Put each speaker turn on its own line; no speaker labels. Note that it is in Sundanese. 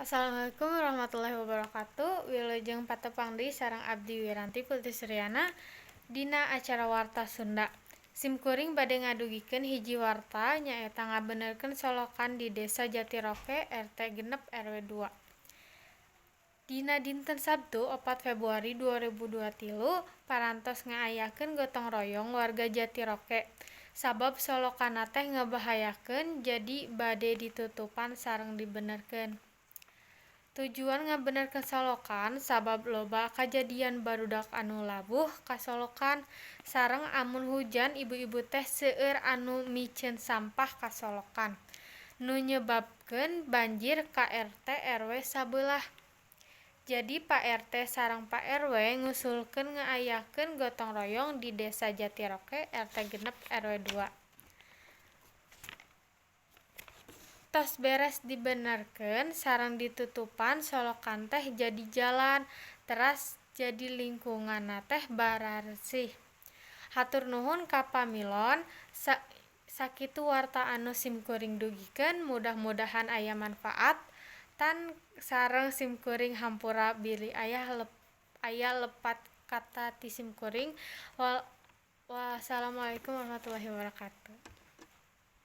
Assalamualaikum warahmatullahi wabarakatuh. Wilujeng patepang deui sareng abdi Wiranti Putri Suryana dina acara Warta Sunda. Simkuring bade ngadugikeun hiji warta nyaeta ngabenerkeun solokan di Desa Jatiroke RT 6 RW 2. Dina dinten Sabtu 4 Februari 2023 parantos ngaayakeun gotong royong warga Jatiroke sabab solokanna teh ngabahayakeun jadi bade ditutupan sareng dibenerkeun. Tujuan ngabenerkeun solokan sabab loba kajadian barudak anu labuh ka solokan sareng amun hujan ibu-ibu teh seueur anu miceun sampah ka solokan nu nyebabkeun banjir ka RT RW sabeulah. Jadi Pak RT sareng Pak RW ngusulkeun ngaayakeun gotong royong di Desa Jatiroke RT 6 RW 2. Tos beres dibenerkeun sareng ditutupan solokan teh jadi jalan teras jadi lingkunganna teh bararesih. Hatur nuhun ka pamilon sakitu warta anu simkuring dugikeun mudah-mudahan aya manfaat tan sareng simkuring hampura bilih aya lepat kata ti simkuring. Wassalamualaikum warahmatullahi wabarakatuh.